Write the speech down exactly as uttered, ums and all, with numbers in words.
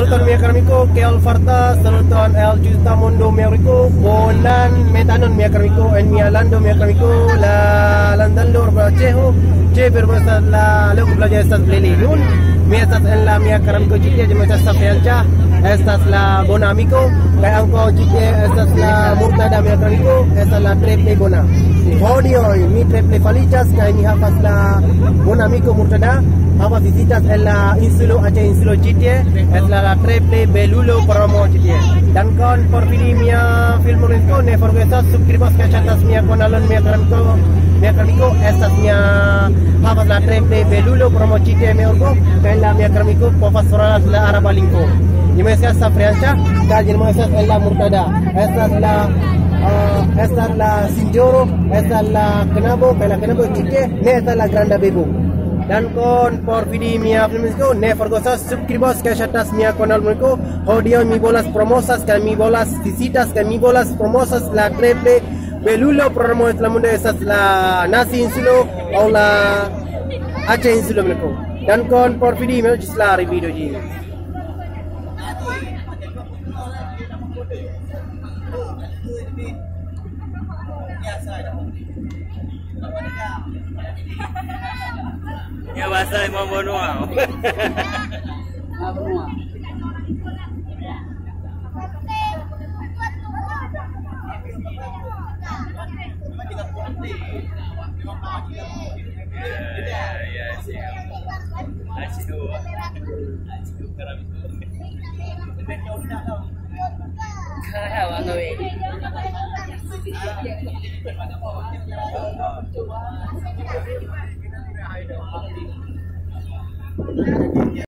Saluton, mia karamiko, kiel fartas? Saluton el tuta mondo, mia karamiko. Bonan mezanon, mia karamiko, en mia lando, mia karamiko. La landlando urbas Ĉeho, Ĉeho urbo estas la loko, plej estas Lele. Nun mi estas en la, mia karamiko, ĉi tie, ĝi estas fianĉa, estas la bona amiko, kaj ankaŭ ĉi tie estas la Murtada, mia karamiko, estas la tre plej bona. Hodiaŭ mi tre plej feliĉas, kaj mi havas la bona amiko Murtada, havas vizitas en la insulo, aĉa insulo ĉi tie, estas la tre plej belulo promo ĉi tie. Dankon por vidi mia filmo, ne forgesos subskribos kaj ŝatas mia kanalon, mia karamiko, mia karamiko, estas mia, havas la tre plej belulo promo ĉi tie, mia urbo, kaj la mia karamiko povas parolas la araba lingvo. Ĝi estas fianĉa, kaj ĝi estas en la Murtada. Estas la, ah, estas la sinjoro, estas la knabo, kaj la knabo ĉi tie ne estas la granda bebo. Dankon por vidi mia filmsko, ne forgesos subskribos kaj ŝatas mia kanalon. Hodiaŭ mi volas promosas, kaj mi volas vizitas, kaj mi volas promosas la tre plej belulo promo en la mondo, estas la Nasi insulo aŭ la aĉa insulo, mia karamiko. Dankon por vidi, ĝis la revido. Ya, bahasa mau bunuh.